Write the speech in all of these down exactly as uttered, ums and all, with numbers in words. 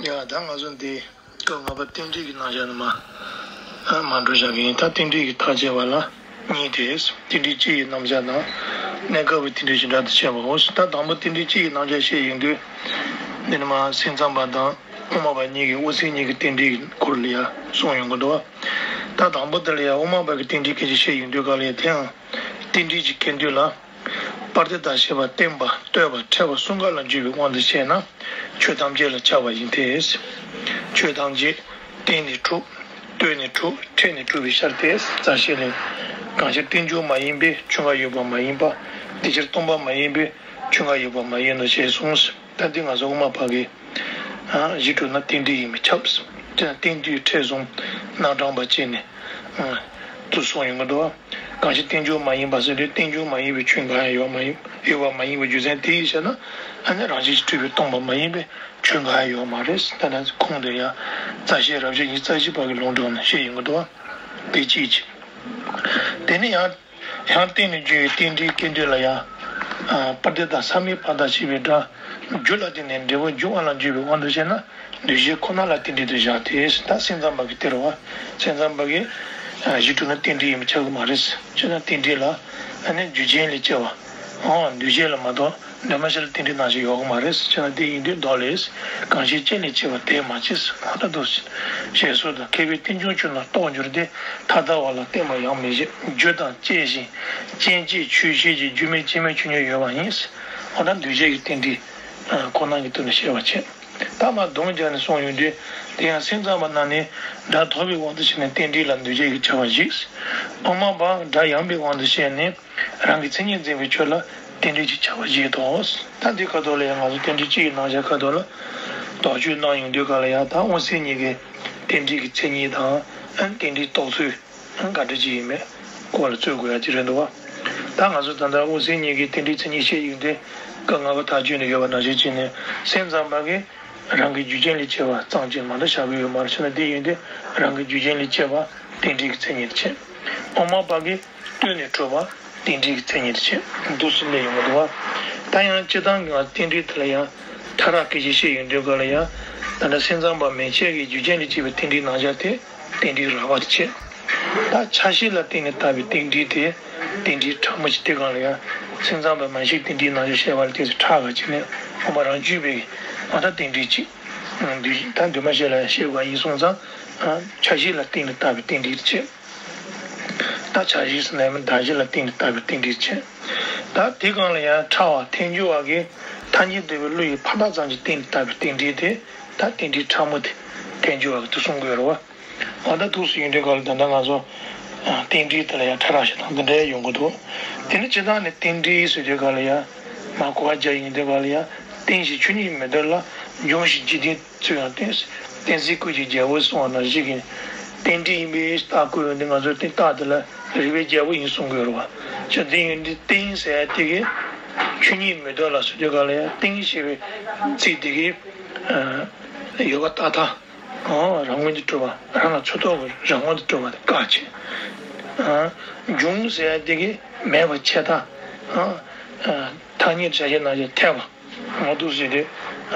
ཡ་ད་ང་ཚོ་འདི་སྐབས་ལྔ་པ་རྟེན་འབྲེལ་གྱི་རྣམ་གཞག་ནི་མ་མ་འགྲོ་བཞག་གི་ཡིན། ད་རྟེན་འབྲེལ་གྱི་ཐག་བཅད་པ་ལ་གཉིས་ཏེ། རྟེན་འབྲེལ་སྤྱི་ཡི་རྣམ་གཞག་དང་། གནས་སྐབས་ཀྱི་རྟེན་འབྲེལ་བྱེ་བྲག་ཏུ་བཤད་པའོ། ད་དང་པོ་རྟེན་འབྲེལ་སྤྱི་ཡི་རྣམ་གཞག་བཤད་ཡོང་དུས། འདི་ནི་མ་སེམས་ཙམ་པ་དང་དབུ་མ་པ་གཉིས་ཀྱིས་དབུ་མཚན་གཉིས་ཀྱི་རྟེན་འབྲེལ་གྱི་སྐོར་ལ་ཡ་གསུངས་ཡོང་གི་འདུག། ད་དང་པོ་དེ་ལ་ཡ་དབུ་མ་པ་གི་རྟེན་འབྲེལ་སྐད་ཆ་བཤད་ཡོང་དུས་ག་ལ་ཡ་དེའང་རྟེན་འབྲེལ་གྱི་ཁེ་འདོད་ལ། པར་དེ་དང་ཞེས་པ་བརྟེན་པ་ལྟོས་པ་འཕྲད་པ་གསུམ་ཀ་ལ་འཇུག་པའི་དབང་དུ་བྱས་ན་ཆོས་ཐམས་ཅད་ལ་ཁྱབ་པ་ཡིན་ཏེ། ཆོས་ཐམས་ཅད་བརྟེན་ནས་གྲུབ། ལྟོས་ནས་གྲུབ། འཕྲད་ནས་གྲུབ་པའི་ཕྱིར་ཏེ། རྩ་ཤེ་ལས། གང་ཕྱིར་རྟེན་འབྱུང་མ་ཡིན་པས་ཆོས་འགའ་ཡོད་པ་མ་ཡིན་པ། དེ་ཕྱིར་སྟོང་པ་མ་ཡིན་པས་ཆོས་འགའ་ཡོད་པ་མ་ཡིན་ནོ་ཞེས་གསུངས། ད་འདི་ང་ཚོ་དབུ་མ་པ་གི་གཞི་གྲུབ་ན་རྟེན་འབྲེལ་ཡིན་མི་ཁྱབ། དེ་ན་རྟེན་འབྲེལ་ཕྲད་གསུམ་རྣམ་གྲངས་པ་བཅད་ནས་དུ་གསུངས་ཡོང་གི་འདུག། གང་ཕྱིར་རྟེན་འབྱུང་མ་ཡིན་པ་ཟེར་དུས་རྟེན་འབྱུང་མ་ཡིན་པའི་ཆོས་འགའ་ཡང་ཡོད་མ་ཡིན། ཡོད་པ་མ་ཡིན་པའི་རྒྱུ་མཚན་དེ་ཡིས་བཤད་ན། ཨ་ནི་རང་བཞིན་གྱིས་གྲུབ་པའི་སྟོང་པ་མ་ཡིན་པའི་ཆོས་འགའ་ཡང་ཡོད་མ་རེད། ད་ནི་ཁུངས་དེ་ཡང་རྩ་ཤེ་རབ་བྱེད་ཉིད་རྩ་ཤེ་པ་གི་ལུང་དྲངས་ནས་བཤད་ཡོང་གི་འདུག། དེ་གཅིག་གཅིག། དེ་ནས་ཡང་། ཡང་བརྟེན་ནས་བརྗོད་པའི་རྟེན་འབྲེལ་སྐད་དོད་ལ་ཡང་། པར་དེ་དང་ས་མེད་པ་དང་ཞེས་པའི་སྒྲ། རྒྱུ་ལ་བརྟེན་ནས་འབྲས་བུ་འབྱུང་བ་ལ་འཇུག་པའི་དབང་དུ་བྱས་ན་འདུ་བྱེད་ཁོ་ན་ལ་རྟེན་འབྲེལ་དུ་བཞག་སྟེ། ད་སེམས་ཙམ་པ་གི་དེ་རེད་བ། སེམས་ཙམ་པ་གི་གཞི་གྲུབ་ན་རྟེན་འབྲེལ་ཡིན་པ་ཆགས་ཀྱི་མ་རེད། བྱས་ན་རྟེན་འབྲེལ་ལ་ཨ་ནི་རྒྱུ་རྐྱེན་ལས་སྐྱེ་བ། འོ་འདུ་བྱེད་ལ་མ་གཏོགས་འདུས་མ་བྱས་ལ་རྟེན་འབྲེལ་ནང་བཞིན་ཡོད་ཀྱི་མ་རེད། བྱས་ན་དེ་ཡིན་དུས་མདོ་ལས། གང་ཕྱིར་རྐྱེན་ལས་སྐྱེ་བ་དེས་མ་བྱས། འོ་ད་འདུ་ཞེས་སོགས་དང་ཁེགས་པའི་རྟེན་འབྱུང་ཆོས་རྣམས་རྟོགས་འགྱུར་ཏེ། ཐ་དད་པ་ལ་བརྟེན་པ་ཡང་མི་བྱེད། རྒྱུ་དང་བཅས་ཤིང་རྐྱེན་བཅས་ཆོས་ཅན་གྱི་རྒྱུ་མེད་རྐྱེན་མེད་ཆོས་ཉིད་ཡོད་པ་ཡིན། འོ་ད་འདུས་བྱས་ཀྱི་རྟེན་འབྲེལ་ཁོ་ན་གྱི་དོན་ལ་བཤད་པ་བྱེད། ད་མ་སྡོམ་རྒྱག་ནས་གསུངས་ཡོང་དུས། དེ་ཡང་སེམས་ཙམ་པ་རྣམས་ནི་སྒྲ་ཐོས་པའི་དབང་དུ་བྱས་ནས་རྟེན་འབྲེལ་ལ་འདུས་བྱས་ཀྱི་ཁྱབ་པ་བཞི། དབུ་མ་པ་སྒྲ་ཡངས་པའི་དབང་དུ་བྱས་ནས་རང་གི་མཚན་ཉིད་འཛིན་པའི་ཆོས་ལ་རྟེན་འབྲེལ་གྱི་ཁྱབ་པ་བཞི་དོ། ད་འདི་ཁ་ཐོག་ལ་ཡང་ང་ཚོ་རྟེན་འབྲེལ་སྤྱི་ཡི་རྣམ་གཞག་ཁ་ཐོག་ལ་དོགས་གཅོད་གནང་ཡོང་དུས་ག་ལ་ཡང་ད་དབུ་མཚན་ཉིད་ཀྱི་རྟེན་འབྲེལ་གྱི་མཚན་ཉིད་དང་། རྟེན་འབྲེལ་རྟོགས་ཚུལ་ག་འདྲ་ཅིག་ཡིན་མེད་སྐོར་ལ་རྩོད་དགོས་ཡ་ཅིག་རེད་འདུག་བ། ད་ང་ཚོ་ད་ལྟ་དབུ་མཚན་ཉིད་ཀྱི་རྟེན་འབྲེལ་མཚན་ཉིད་བཤད་ཡོང་དུས་སྐབས་ལྔ་པ་ཐག་གཅོད་ནས་ཡོད་པ་ནང་བཞིན་བྱས་ནས་སེམས་ཙམ་པ་གིས་རང་གི་རྒྱུ་རྐྱེན་ལས་སྐྱེ་བ་ཙམ་གྱིས་མ་འདྲ་བཞག་གི་ཡོད་མ་རེད། བྱས་ན་དེ་ཡིན་དུས་རང་གི་རྒྱུ་རྐྱེན་ལས་སྐྱེ་བ་རྟེན་འབྲེལ་གྱི་མཚན་ཉིད་བྱེད། དབུ་མ་པ་གིས་ལྟོས་ནས་གྲུབ་པ་རྟེན་འབྲེལ་གྱི་མཚན་ཉིད་བྱེད། འདུག་སེ་སླེབས་ཡོང་གི་འདུག་བ། ད་ཡང་སྤྱིར་བཏང་གི་ང་རྟེན་འབྲེལ་དེ་ལ་ཡང་ཕྲ་རགས་སྐད་ཆ་བཤད་ཡོང་དུས་ག་ལ་ཡང་ད་ལྟ་སེམས་ཙམ་པ་མན་ཆད་ཀྱི་རྒྱུ་རྐྱེན་ལས་སྐྱེས་པའི་རྟེན་འབྲེལ་རྣམ་གཞག་དེ། རྟེན་འབྲེལ་རགས་པ་བྱེད། ད་ཆ་ཤས་ལ་བརྟེན་ནས་བཏགས་པའི་རྟེན་འབྲེལ་དེ་རྟེན་འབྲེལ་ཕྲ་མོ་ཞིག། དེ་གང་ལ་ཡང་སེམས་ཙམ་པ་མན་ཆད་རྟེན་འབྲེལ་རྣམ་གཞག་བཤད་པ་ལ་དེ་ཚོ་ཕྲ་ག་ཅིག་ནས་འོ་མ་རང་རྒྱུད་པའི་ང་ད་རྟེན་འབྲེལ་གཅིག། འདུས་ད་འདུས་མ་བྱས་ལ་ཡང་བཤད་དགོས་ཡིན་སོང་ཙང་། ཆ་ཤས་ལ་བརྟེན་ནས་བཏགས་པའི་རྟེན་འབྲེལ་བྱེད། ད་ཆ་ཤས་སུ་ནས་མི་གདགས་གཞི་ལ་བརྟེན་ནས་བཏགས་པའི་རྟེན་འབྲེལ་བྱེད། ད་དེ་གང་ལ་ཡང་ཕྲ་བ་ཐལ་འགྱུར་བ་གི་ཐ་སྙད་འདོད་པའི་བློ་ཡི་ཕར་ཐག་ཙམ་གྱིས་བརྟེན་ནས་བཏགས་པའི་རྟེན་འབྲེལ་དེ་ད་རྟེན་འབྲེལ་ཕྲ་མོ་དེ་ཐལ་འགྱུར་བ་གི་དེ་གསུང་དགོས་རེད་བ། འོ་ད་འདུག་སེ་ཡོང་དུས་ག་ལ་ད་ལྟ་ང་ཚོ་རྟེན་འབྲེལ་དེ་ལ་ཡང་ཕྲ་རགས་ཤིག་དང་འདི་འདྲ་ཡང་ཡོང་གི་འདུག། དེ་ནི་སྤྱིར་བཏང་ནས་རྟེན་འབྲེལ་ཟེར་དུས་ག་ལ་ཡང་མ་གོ་བ་རྒྱག་ཡོང་དུས་ག་ལ་ཡང་རྟེན་ཞེས་ཆོས་ཉིད་མི་འདོད་ལ། འབྱུང་ཞེས་འཇིག་རྟེན་ཚུལ་ཡང་སྟོན། གཏན་ཚིགས་ཀུན་གྱི་རྒྱལ་པོ་གསུངས་པ་ནང་བཞིན་གྱི་རྟེན་འབྲེལ་ཡིན་པས་རྟགས་བཀོད་ཡོང་དུས་ང་ཚོས་རྟེན་རྟགས་དེ་ལ་རིགས་པའི་རྒྱལ་པོ་ཡིན་གསུང་དགོས་རེད་བ། ཅི་སྟེ་ཡོང་དུས་རྟེན་ཟེར་ཡ་དེ་གི་ཆོས་ཉིད་མི་འདོད་ལ་ཟེར་དུས་ག་ལ་ཡང་རྟེན་ཞེས་པའི་ཚིག་དེ་གི་ཡོད་པ་རྟག་མཐའ། རང་ངོས་ནས་གྲུབ་པ། རང་ལ་ཚུར་རྟོག་གི་རང་ངོས་ནས་གྲུབ་པ་དེ་བཀག་བྱས། འབྱུང་ཟེར་ཡ་དེ་གི་མེད་པ་ཆད་མཐའ། ཐ་སྙད་བྱ་བྱེད་རྣམ་གཞག་འཐད་པ། འོ་འདུག་ཟེར་དུས།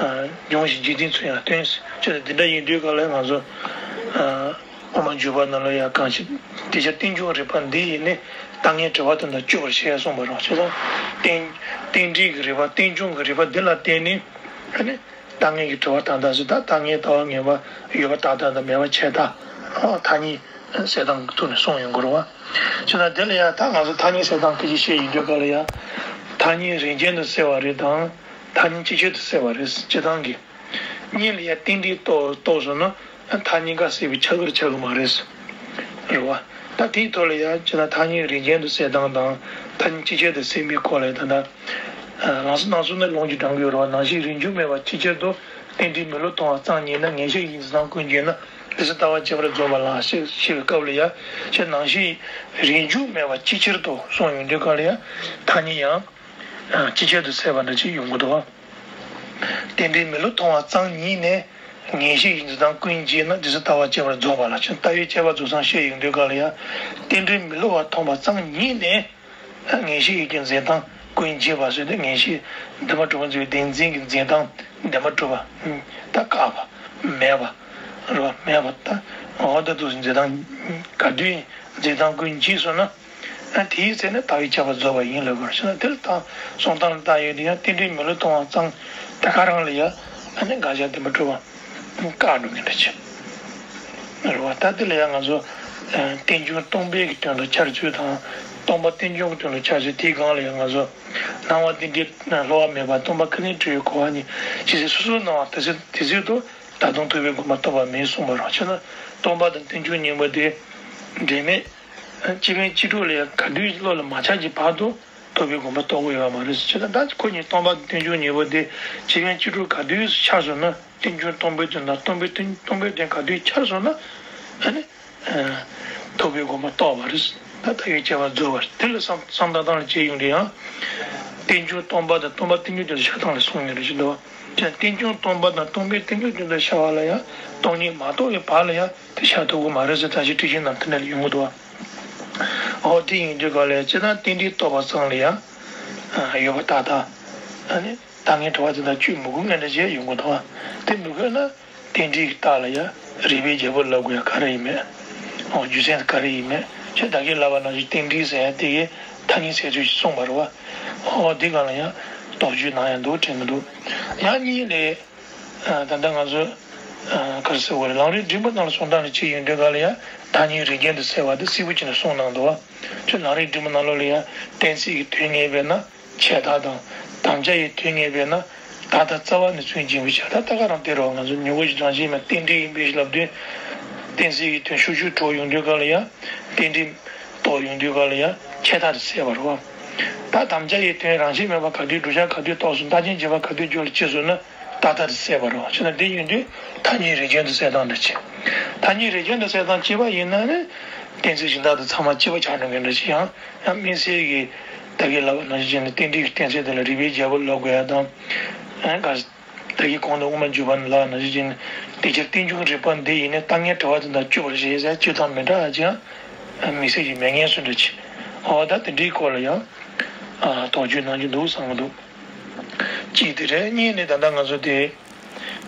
འབྱུང་ཞེས་འཇིག་རྟེན་ཚུལ་ཡང་སྟོན། ཅེས་དེ་འདྲ་ཡིན་དུས་ག་ལ་ང་ཚོ་དབུ་མ་འཇུག་པ་ནང་ལ་ཡང་གང་ཞིག་དེ་ཕྱིར་རྟེན་འབྱུང་རིགས་པ་འདི་ཡིས་ནི། རྟག་ངན་དྲི་བ་དོན་དང་དཔྱོད་པར་བྱེད་གསུངས་པ་རེད། བྱས་ཙང་རྟེན་རྟེན་འབྲེལ་གྱི་རིགས་པ་རྟེན་འབྱུང་གི་རིགས་པ་འདི་ལ་བརྟེན་ནས་ཨ་ནི་རྟག་ངན་གྱི་དྲི་བ་ད་ལྟ་ཟེར། ད་རྟག་ངན་ལྟ་བ་ངན་པ་ཡོད་པ་རྟག་མཐའ་དང་མེད་པ་ཆད་མཐའ། ཐ་སྙད་གསལ་སྟངས་ཀྱི་ཐོག་ནས་གསུངས་ཡོང་དགོས་རེད་བ། བྱས་ན་དེ་ལ་ཡང་ད་ང་ཚོ་ཐ་སྙད་གསལ་སྟངས་སྐད་ཆ་བཤད་ཡོང་དུས་ག་ལ་ཡང་ཐ་སྙད་རིགས་ཅན་དུ་གསལ་བ་རེད་དང་། ཐ་སྙད་སྤྱི་ཆོས་དུ་གསལ་བ་རེད། སྤྱིར་བཏང་གི་གཉིས་ལ་ཡང་རྟེན་འབྲེལ་རྟོགས་རྟོགས་སོང་ན་ཐ་སྙད་འགའ་གསལ་བའི་ཆ་གར་ཆགས་ཀྱི་མ་རེད། རེད་བ། ད་དེའི་ཐོག་ལ་ཡང་བྱས་ན་ཐ་སྙད་རིགས་ཅན་དུ་གསལ་སྟངས་དང་ཐ་སྙད་སྤྱི་ཆོས་དུ་གསལ་མིའི་སྐོར་ལ་ད་ལྟ་ལམ་སང་ནང་གསུམ་ནས་ལུང་གིས་དྲངས་ཀྱི་ཡོད་རེད་བ། ནང་བཞིན་རིགས་འབྱུང་མེད་པ་ཅིའི་ཕྱིར་དུ། རྟེན་འབྲེལ་མི་སླུ་མཐོང་བ་ཙམ་ཉིད་ན། ངེས་ཤེས་ཀྱི་འཛིན་སྟངས་ཀུན་བརྗེད་ན། དེ་ཚེ་ལྟ་བ་བཅས་པར་རྫོགས་པ་ལགས། ཞེས་ཞེས་པའི་སྐབས་ལ་ཡང་ཁྱེད་ནང་བཞིན་རིགས་འབྱུང་མེད་པ་ཅིའི་ཕྱིར་དུ་གསུངས་ཡོང་དུས་ག་ལ་ཡང་ཐ་སྙད་ཡང་ཅིའི་ཕྱིར་དུ་ཟེར་བ་འདྲ་ཅིག་ཡོང་གི་འདུག། རྟེན་འབྲེལ་མི་སླུ་མཐོང་བ་ཙམ་ཉིད་ནས། ངེས་ཤེས་ཀྱི་འཛིན་སྟངས་ཀུན་བརྗེད་ན། དེ་ཚེ་ལྟ་བ་བཅས་པར་རྫོགས་པ་ལགས། ཁྱེད་ལྟ་བའི་དཔྱད་པ་རྫོགས་སངས་བཤད་ཡོང་དུས་ག་ལ་ཡང་རྟེན་འབྲེལ་མི་སླུ་བ་མཐོང་བ་ཙམ་ཉིད་ནས། ངེས་ཤེས་ཀྱི་འཛིན་སྟངས་ཀུན་བརྗེད་པ་ཟེར་ཏེ། ངེས་ཤེས་བདེན་པར་གྲུབ་པར་འཛིན་པའི་བདེན་འཛིན་གྱི་འཛིན་སྟངས་བདེན་པར་གྲུབ་པ་ད་བཀག་པ། མེད་པ། རེད་བ། མེད་པ་ད། འོ་ད་དུ་འཛིན་སྟངས་ག་དུས་འཛིན་སྟངས་ཀུན་འཇིག་སོང་ན། ཨ་དེའི་ཚེ་ནི་ལྟ་བའི་ཁྱབ་པ་རྫོགས་པ་ཡིན་ལབ་དགོས་ཞེ་ན། དེ་ལ་ད་གསུང་སྟངས་ལ་ལྟ་ཡོད་དུས་ཡང་རྟེན་འབྲེལ་མི་སླུ་གཏོང་བ་ཙམ་དེ་ག་རང་ལ་ཡང་ཨ་ནི་དགག་བྱ་བདེན་པ་གྲུབ་པ་བཀག་འགྲོ་མཁན་འདྲ་ཅིག་རེད་བ། ད་དེ་ལ་ཡང་ང་ཚོ་རྟེན་འབྱུང་སྟོང་པའི་གི་དོན་དུ་འཆར་ཚུལ་དང་། སྟོང་པ་རྟེན་འབྱུང་གི་དོན་དུ་འཆར་ཚུལ། དེའི་སྒང་ལ་ཡང་ང་ཚོ་སྣང་བ་རྟེན་འབྲེལ་སླུ་བ་མེད་པ། སྟོང་པ་ཁས་ལེན་གྲུབ་པའི་གོ་བ་གཉིས་ཇི་སྲིད་སོ་སོར་སྣང་བ་དེ་སྲིད་དེ་སྲིད་དུ། ད་དུང་ཐོབ་པའི་གོ་འཕང་ཐོབ་པ་མིན་གསུངས་པ་རེད་བ། ཕྱིར་ན་སྟོང་པ་དང་རྟེན་འབྱུང་གཉིས་པོ་དེ་འབྲེལ་མེད། སྤྱི་ཕན་སྤྱི་སྒྲུབ་ལ་ཡང་ག་དུས་བློ་ལ་མ་འཆར་གྱི་བར་དུ་ཐོབ་པའི་གོ་འཕང་ཐོབ་ཀྱི་ཡོད་མ་རེད་ཟེར། ཕྱིར་ན་ད་ཁོ་གཉིས་སྟོང་པ་དང་རྟེན་འབྱུང་གཉིས་པོ་དེ་སྤྱི་ཕན་སྤྱི་སྒྲུབ་ག་དུས་འཆར་སོང་ན། རྟེན་འབྱུང་སྟོང་པའི་དོན་དང་སྟོང་པའི་དོན། སྟོང་པའི་དོན་ག་དུས་འཆར་སོང་ན། ཨ་ནི་ཐོབ་པའི་གོ་འཕང་ཐོབ་པ་རེད། ད་ལྟ་བའི་ཁྱད་པར་རྫོགས་པ་རེད། དེ་ལ་བསམ་བསམ་བཏང་སྟངས་ལ་བྱས་ཡོང་དུས་ཡང་། རྟེན་འབྱུང་སྟོང་པ་དང་སྟོང་པ་རྟེན་འབྱུང་དོན་དུ་ཤར་སྟངས་ལ་གསུངས་ཡོད་རེད་ཅེས་འདུག་ཀྱང་རྟེན་འབྱུང་སྟོང་པ་དང་སྟོང་པའི་རྟེན་འབྱུང་དོན་དུ་ཤར་བ་ལ་ཡང་སྟོང་ཉིད་མ་རྟོགས་པའི་བར་ལ་ཡང་དེ་ཤར་ཐུབ་ཀྱི་མ་རེད་ཟེར། ད་ཅི་ཁྲིད་ཆེན་ནང་དེ་འདྲ་ལ་ཡོང་གི་འདུག་འོ་དེ་ཡིན་དུས་ག་ལ་ཡང་སྤྱིར་བཏང་རྟེན་འབྲེལ་རྟོགས་པ་ཙམ་ལ་ཡང་ཡོད་པ་ཏག་ཏག་ཨ་ནི། ད་ངས་དྲི་བ་དེ་དག་བཅོས་མི་དགོས་ངེས་འདྲ་བྱས་ཡོང་གི་འདུག་དེ་མི་དགོས་ན། རྟེན་འབྲེལ་གྱི་རྟགས་ལ་ཡང་རིགས་པའི་རྒྱལ་པོ་ལབ་དགོས་ཡ་ག་རེ་ཡིན་མེད། འོ་རྒྱུ་མཚན་ག་རེ་ཡིན་མེད། ཁྱེད་བདག་གིས་ལབ་པ་ནང་བཞིན་རྟེན་འབྲེལ་ཟེར་ཡ་དེ་གའི་ཐ་སྙད་ཟེར་ཚུལ་ཞིག་གསུངས་པ་རེད་བ། འོ་དེ་ག་ལ་ཡང་དོགས་གཅོད་གནང་ཡ་འདུག་དྲན་གི་འདུག་ཡང་གཉིས་ལས། ད་ལྟ་ང་ཚོས་ག་རེ་ཟེར་དགོས་རེད། ལམ་རིམ་འབྲིང་པོ་ནང་ལ་གསུང་སྟངས་ལ་བྱས་ཡོང་དུས་ག་ལ་ཡང་ཐ་སྙད་རིགས་ཅན་དུ་གསལ་བ་དེ་གསལ་པོ་བྱས་ནས་གསུངས་གནང་འདུག་བ། ཁྱོད་ལམ་རིམ་འབྲིང་པོ་ནང་ལོགས་ལ་ཡང་གཏན་ཚིགས་ཀྱི་དོན་ངེས་པས་ན། ཆད་མཐའ་དང་། དམ་བཅའ་ཡི་དོན་ངེས་པས་ན། ད་ལྟ་རྩ་བ་ནས་མཚོན་བྱིན་པའི་ཕྱིར། ད་ལྟ་ག་རང་དེ་རོ། ང་ཚོ་མྱུ་གུ་ཞིག་དང་ཞིག་མ་རྟེན་འབྲེལ་ཡིན་པའི་ཕྱིར་ལབ་དུས། གཏན་ཚིགས་ཀྱི་དོན་ཤུགས་ཆུ་གྲོགས་ཡོང་དུས་ག་ལ་ཡང་རྟེན་འབྲེལ་རྟོགས་ཡོང་དུས་ག་ལ་ཡང་ཆད་མཐའ་དེ་གསལ་བ་རེད་བ། ད་དམ་བཅའ་ཡི་དོན་རང་བཞིན་མེད་པ་ག་དུས་བསྒྲུབ་བྱ་ག་དུས་རྟོགས་སོང་། རྟགས་ཅན་བྱེད་པ་ག་དུས་རྒྱུ་ལ་སྐྱེས་སོང་ན་ད་ལྟ་དེ་གསལ་བ་རེད་བ། ཕྱིར་ན་དེ་ཡིན་དུས་ཐ་སྙད་རིགས་ཅན་དུ་གསལ་སྟངས་འདྲ་ཅིག་ཐ་སྙད་རིགས་ཅན་དུ་གསལ་སྟངས་གཅིག་པ་ཡིན་ན་ནི། གཏན་ཚིགས་གཞན་དག་དང་ཚང་མ་གཅིག་པ་ཆགས་འགྲོ་མཁན་འདྲ་ཅིག་ཡང་། ཡང་དམིགས་བསལ་གྱི་ད་གིན་ལབ་པ་ནང་བཞིན་བྱས་ནས་རྟེན་འབྲེལ་གྱི་གཏན་ཚིགས་དེ་ལ་རིགས་པའི་རྒྱལ་པོ་ལབ་དགོས་ཡ་དང་། ཨ་ག་ད་གིན་གོང་དུ་དབུ་མ་འཇུག་པ་ནས་ལབ་པ་ནང་བཞིན་བྱས་ནས་དེ་ཕྱིར་རྟེན་འབྱུང་རིགས་པ་འདི་ཡིས་ནི། ད་ངས་དྲི་བ་དེ་དག་བཅོས་པར་བྱེད་ཟེར། སྤྱིར་བཏང་མི་འདྲ་བ་ཅིག་ཡང་དམིགས་བསལ་གྱི་མེད་ངེས་སུ་འདྲ་ཅིག་འོ་ད་དེ་འདྲའི་སྐོར་ལ་ཡང་ཨ་དོགས་གཅོད་གནང་རྒྱུ་འདུག་བསམ་གྱི་འདུག་གཅིག་དེ་རེད། གཉིས་ནི་ད་ལྟ་ང་ཚོ་དེ་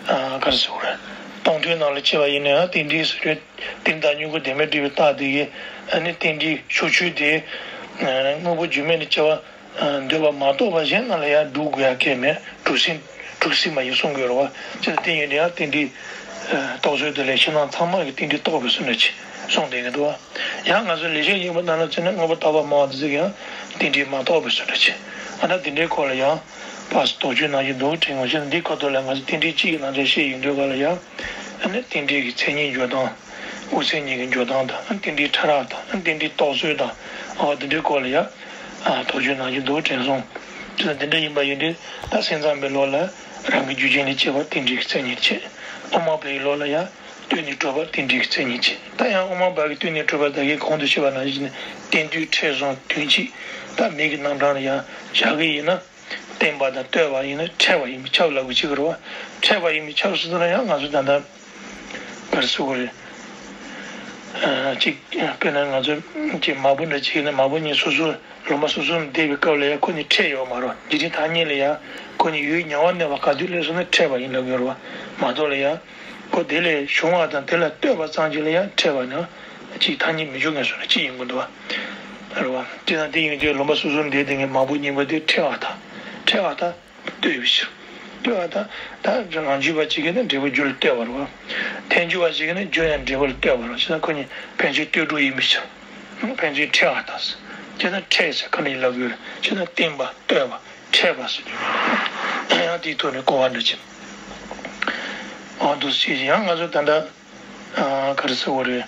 ཨ་ག་རེ་ཟེར་དགོས་རེད། སྟོང་ཐུན་ནང་ལ་བྱས་པ་ཡིན་ན་ཡང་རྟེན་འབྲེལ་ཟེར་རྒྱུ། རྟེན་དང་སྙོམས་འཇུག་བདེན་མེད་སྒྲུབ་པའི་རྟགས་དེ་གིས་ཨ་ནི་རྟེན་འབྲེལ་ཕྱོགས་ཆོས་དེ་དངོས་པོ་རྒྱུ་མེད་ནས་སྐྱེ་བ་འདོད་པ་མ་གཏོགས་པ་གཞན་རྣམས་ལ་ཡང་སྒྲུབ་དགོས་ཡ་གལ་མེད། གྲུབ་ཟིན་གྲུབ་ཟིན་པ་ཡིན་གསུང་དགོས་རེད་བ། ཅི་ལྟར་རྟེན་ཡོད་དེ་ཡང་རྟེན་འབྲེལ་རྟོགས་ཚུལ་དེ་ལས་ཕྱི་ནང་ཚང་མ་གི་རྟེན་འབྲེལ་རྟོགས་པའི་ཚུལ་འདྲ་ཅིག་གསུངས་བསྡད་ཀྱི་འདུག་བ། ཡང་ང་ཚོ་ལེགས་བཤད་སྙིང་པོ་ནང་ལ་བྱས་ན་དངོས་པོ་རྟག་པ་སྨྲ་བ་དེ་ཚོ་གིས་ཡང་རྟེན་འབྲེལ་མ་རྟོགས་པའི་ཚུལ་འདྲ་ཅིག་ཨ་ད་དེ་འདྲའི་སྐོར་ལ་ཡང་ཕར་དོགས་གཅོད་གནང་གི་འདུག་དྲན་ངོ་། བྱས་ན་འདིའི་ཁ་ཐོག་ལ་ང་ཚོ་རྟེན་འབྲེལ་གཅིག་གི་ནང་དོན་བཤད་ཡོང་དུས་ག་ལ་ཡང་ཨ་ནི་རྟེན་འབྲེལ་གྱི་མཚན་ཉིད་འཇོག་སྟངས། དབུ་མཚན་ཉིད་ཀྱི་འཇོག་སྟངས་དང་། རྟེན་འབྲེལ་ཕྲ་རགས་དང་། རྟེན་འབྲེལ་རྟོགས་ཚུལ་དང་། འོ་དེ་འདྲའི་སྐོར་ལ་ཡང་དོགས་གཅོད་གནང་རྒྱུ་འདུག་དྲན་སོང་། དེ་ལ་འདི་འདྲ་ཡིན་པ་ཡིན་དུས། ད་སེམས་ཙམ་པའི་ལུགས་ལ་རང་གི་རྒྱུ་རྐྱེན་ལས་སྐྱེས་པ་རྟེན་འབྲེལ་གྱི་མཚན་ཉིད་བྱེད། དབུ་མ་པའི་ལུགས་ལ་ཡང་ལྟོས་ནས་གྲུབ་པ་རྟེན་འབྲེལ་གྱི་མཚན་ཉིད་བྱེད། ད་ཡང་དབུ་མ་པ་གི་ལྟོས་ནས་གྲུབ་པ་ད་གིན་གོང་དུ་བཤད་པ་ནང་བཞིན་རྟེན་དུས་ཕྲད་བཟུང་དོན་སྤྱི། ད་མིང་གི་རྣམ་གྲངས་ལ་ཡང་བཞག་གི་ཡིན་ན། བརྟེན་པ་དང་ལྟོས་པ་ཡིན་ན་ཕྲད་པ་ཡིན་པས་ཁྱབ་ལབ་དགོས་ཀྱི་རེད་བ། ཕྲད་པ་ཡིན་པས་ཁྱབ་ཟེར་དུས་ན་ཡང་ང་ཚོ་ད་ལྟ་ག་རེ་ཟེར་དགོས་རེད། ཨ་གཅིག་དཔེར་ན་ང་ཚོ་གཅིག་མ་བུ་འདྲ་གཅིག་ཡིན་ན། མ་བུ་གཉིས་སོ་སོ་ལུང་པ་སོ་སོར་འདས་པའི་སྐབས་ལ་ཡང་ཁོ་གཉིས་ཕྲད་ཡོད་མ་རེད། འཇིག་རྟེན་ཐ་སྙད་ལ་ཡང་ཁོ་གཉིས་ཡུལ་ཉེ་བར་གནས་པ་ག་དུས་སླེབས་སོང་ན་ཕྲད་པ་ཡིན་ལབ་ཡོད་རེད་བ། མ་གཏོགས་ལ་ཡང་ཁོ་དེ་ལས་བྱུང་བ་དང་དེ་ལ་ལྟོས་པ་ཙམ་ཅིག་ལ་ཡང་ཕྲད་པ་ནི་གཅིག་ཐ་སྙད་མི་འཇོག་མཁན་སོང་ན་གཅིག་ཡིན་དགོས་འདུག་བ། རེད་བ། དེ་དང་དེ་ཡིན་དུས་ལུང་པ་སོ་སོར་འདས་དེ་ངས་མ་བུ་གཉིས་པོ་དེ་ཕྲད་པ་དང་། ཕྲད་པ་དང་། ལྟོས་པའི་ཕྱིར། ལྟོས་པ་དང་། ད་རང་རྒྱུད་པ་གཅིག་གིས་ནི་འབྲས་བུ་རྒྱུ་ལ་ལྟོས་པ་རེད་བ། ཐལ་འགྱུར་བ་གཅིག་གིས་ནི་རྒྱུ་ཡང་འབྲས་བུ་ལ་ལྟོས་པ་རེད་བ། བྱས་ན་ཁོ་གཉིས་ཕན་ཚུན་ལྟོས་གྲུབ་ཡིན་པའི་ཕྱིར། ཕན་ཚུན་ཕྲད་པ་དང་། བྱས་ན་ཕྲད་ཟེར་ག་འདྲ་ཡིན་ལབ་དགོས་རེད། བྱས་ན་བརྟེན་པ་ལྟོས་པ་ཕྲད་པ་ཟེར་དུས། ཡང་དེའི་ཐོག་ནས་གོ་བ་འདྲ་ཅིག་འོ་འདུག་སེ་བྱས། ཡང་ང་ཚོ་ད་ལྟ། ཨ་ག་རེ་ཟེར་དགོས་རེད།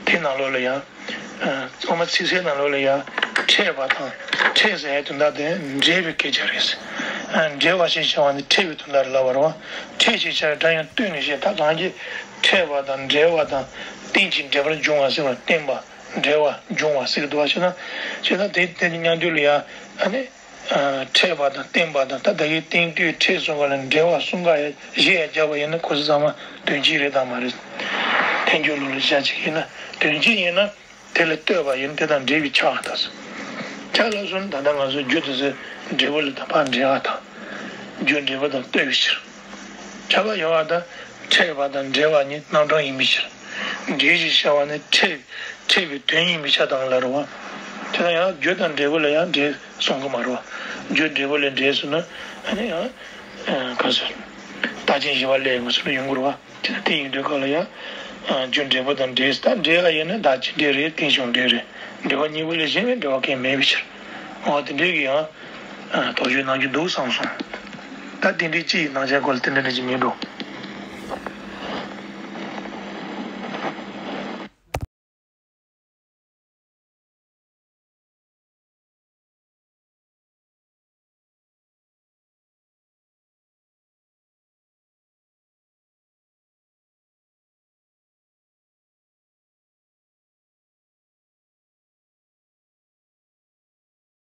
དེ་ནང་ལོགས་ལ་ཡང་། ཨ་དབུ་མ་ཚིག་གསལ་ནང་ལོགས་ལ་ཡང་ཕྲད་པ་དང་། ཕྲད་ཟེར་ཡའི་དོན་དག་དེ་འབྲེལ་བའི་སྐད་ཆ་རེད། ཨ་འབྲེལ་བ་ཞེས་བྱ་བ་ནི་ཕྲད་པའི་དོན་དག་རེད་ལབ་པ་རེད་བ། ཕྲད་ཅེས་བྱ་བའི་སྒྲ་ཡང་ལྟོས་ནས་བཤད། ད་གང་གིས་ཕྲད་པ་དང་འབྲེལ་བ་དང་། རྟེན་ཅིང་འབྲེལ་པར་འབྱུང་བ་ཟེར་བ། བརྟེན་པ་འབྲེལ་བ་འབྱུང་བ་ཟེར་གྱི་འདུག་བ། བྱས་ན། བྱས་ན་དེ་དེ་ནི་མཉམ་དུ་ལ་ཡང་ཨ་ནི། ཨ་ཕྲད་པ་དང་བརྟེན་པ་དང་། ད་ལྟ་གི་རྟེན་ལྟོས་ཕྲད་གསུམ་ཀ་ལ་འབྲེལ་བ་གསུམ་ཀ་ཡང་བཞི་ཡང་བརྒྱབ་པ་ཡིན་ན་ཁོ་ཚོ་ཚང་མ་དོན་གཅིག་རེད་དམ་མ་རེད། ཐལ་འགྱུར་ལུགས་ལ་བཞག་ཅིག་ཡིན་ན་དོན་གཅིག་ཡིན་ན། དེ་ལ་ལྟོས་པ་ཡིན་ན་དེ་དང་འབྲེལ་བའི་ཆ་བ་དང་། ཆ་ལ་སོང་ན་ད་ལྟ་ང་ཚོ་རྒྱུ་དེ་ཚོ་འབྲས་བུ་ལ་དང་པ་འབྲེལ་བ་དང་། རྒྱུ་འབྲས་བུ་དང་ལྟོས་པའི་ཕྱིར། ཁྱབ་པ་ཡོད་པ་དང་ ཕྲད་པ་དང་འབྲེལ་བ་གཉིས་རྣམ་གྲངས་ཡིན་པའི་ཕྱིར། འབྲེལ་ཞེས་བྱ་བ་ནི་ཕྲད་ཕྲད་པའི་དོན་ཡིན་པའི་ཕྱིར་དང་ལ་རེད་བ། དེ་ལ་ཡང་རྒྱུ་དང་འབྲས་བུ་ལ་ཡང་འབྲེལ་གསུང་གི་མ་རེད་བ། རྒྱུ་འབྲས་བུ་ལས་འབྲེལ་སོང་ན་ཨ་ནི་ཡང་ག་ཟེར། རྟགས་ཅན་བཞི་པ་ལས་ཡོང་གི་ཟེར་ན་ཡོང་གི་རེད་བ། དེ་ལྟར་དེ་ཡིན་དུས་སྐབས་ལ་ཡང་། རྒྱུ་འབྲས་བུ་དང་འབྲེལ་ཟེར། ད་འབྲེལ་ལ་ཡིན་ན་ད་ཅི་འབྲེལ་རེད། རྟེན་གཞུང་འབྲེལ་རེད། འབྲེལ་བ་གཉིས་པོ་ལས་གཞན་པའི་འབྲེལ་བ་གང་ཡང་མེད་པའི་ཕྱིར། འོ་དེ་འདྲའི་གི་ཡང་། དོགས་གཅོད་གནང་རྒྱུ་འདུག་བསམ་སོང་། ད་དེ་འདྲའི་ཅི་ཡི་སྣང་ཆ་སྐོར་ལ་དེ་འདྲ་འདྲ་ཅིག་མེད་འགྲོ།